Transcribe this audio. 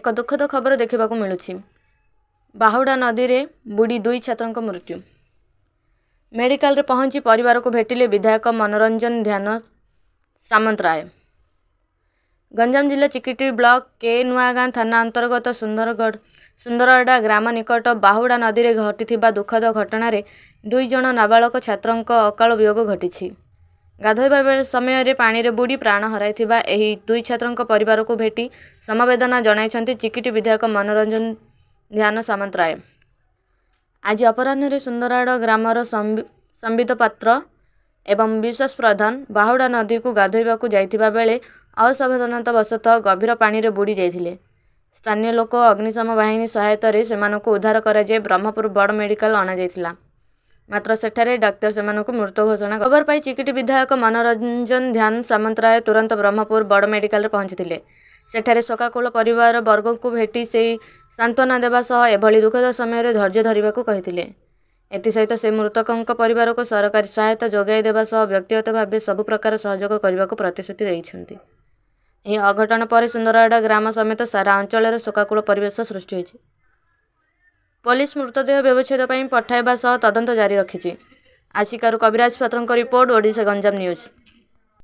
ଏକ ଦୁଃଖଦ ଖବର ଦେଖିବାକୁ ମିଳୁଛି। ବାହୁଡ଼ା ନଦୀରେ ବୁଡ଼ି ଦୁଇ ଛାତ୍ରଙ୍କ ମୃତ୍ୟୁ। ମେଡିକାଲରେ ପହଞ୍ଚି ପରିବାରକୁ ଭେଟିଲେ ବିଧାୟକ ମନୋରଞ୍ଜନ ଧ୍ୟାନ ସାମନ୍ତରାୟ। ଗଞ୍ଜାମ ଜିଲ୍ଲା ଚିକିଟି ବ୍ଲକ କେ ନୂଆଗାଁ ଥାନା ଅନ୍ତର୍ଗତ ସୁନ୍ଦରଗଡ଼ ସୁନ୍ଦରଡ଼ା ଗ୍ରାମ ନିକଟ ବାହୁଡ଼ା ନଦୀରେ ଘଟିଥିବା ଦୁଃଖଦ ଘଟଣାରେ ଦୁଇ ଜଣ ନାବାଳକ ଛାତ୍ରଙ୍କ ଅକାଳ ବିୟୋଗ ଘଟିଛି। ଗାଧୋଇବା ବେଳେ ସମୟରେ ପାଣିରେ ବୁଡ଼ି ପ୍ରାଣ ହରାଇଥିବା ଏହି ଦୁଇ ଛାତ୍ରଙ୍କ ପରିବାରକୁ ଭେଟି ସମବେଦନା ଜଣାଇଛନ୍ତି ଚିକିଟି ବିଧାୟକ ମନୋରଞ୍ଜନ ଧ୍ୟାନ ସାମନ୍ତରାୟ। ଆଜି ଅପରାହ୍ନରେ ସୁନ୍ଦରାଡ଼ ଗ୍ରାମର ସମ୍ବିତ ପାତ୍ର ଏବଂ ବିଶ୍ୱାସ ପ୍ରଧାନ ବାହୁଡ଼ା ନଦୀକୁ ଗାଧୋଇବାକୁ ଯାଇଥିବା ବେଳେ ଅସାବଧାନତା ବଶତଃ ଗଭୀର ପାଣିରେ ବୁଡ଼ି ଯାଇଥିଲେ। ସ୍ଥାନୀୟ ଲୋକ ଅଗ୍ନିଶମ ବାହିନୀ ସହାୟତାରେ ସେମାନଙ୍କୁ ଉଦ୍ଧାର କରାଯାଇ ବ୍ରହ୍ମପୁର ବଡ଼ ମେଡିକାଲ ଅଣାଯାଇଥିଲା। ମାତ୍ର ସେଠାରେ ଡାକ୍ତର ସେମାନଙ୍କୁ ମୃତ ଘୋଷଣା। ଖବର ପାଇ ଚିକିଟି ବିଧାୟକ ମନୋରଞ୍ଜନ ଧ୍ୟାନ ସାମନ୍ତରାୟ ତୁରନ୍ତ ବ୍ରହ୍ମପୁର ବଡ଼ ମେଡିକାଲରେ ପହଞ୍ଚିଥିଲେ। ସେଠାରେ ଶୋକାକୁଳ ପରିବାର ବର୍ଗଙ୍କୁ ଭେଟି ସେ ସାନ୍ତ୍ୱନା ଦେବା ସହ ଏଭଳି ଦୁଃଖଦ ସମୟରେ ଧୈର୍ଯ୍ୟ ଧରିବାକୁ କହିଥିଲେ। ଏଥିସହିତ ସେ ମୃତକଙ୍କ ପରିବାରକୁ ସରକାରୀ ସହାୟତା ଯୋଗାଇ ଦେବା ସହ ବ୍ୟକ୍ତିଗତ ଭାବେ ସବୁ ପ୍ରକାର ସହଯୋଗ କରିବାକୁ ପ୍ରତିଶ୍ରୁତି ଦେଇଛନ୍ତି। ଏହି ଅଘଟଣ ପରେ ସୁନ୍ଦରଗଡ଼ ଗ୍ରାମ ସମେତ ସାରା ଅଞ୍ଚଳରେ ଶୋକାକୁଳ ପରିବେଶ ସୃଷ୍ଟି ହୋଇଛି। ପୋଲିସ ମୃତଦେହ ବ୍ୟବଚ୍ଛେଦ ପାଇଁ ପଠାଇବା ସହ ତଦନ୍ତ ଜାରି ରଖିଛି। ଆସିକାରୁ କବିରାଜ ପାତ୍ରଙ୍କ ରିପୋର୍ଟ, ଓଡ଼ିଶା ଗଞ୍ଜାମ ନ୍ୟୁଜ୍।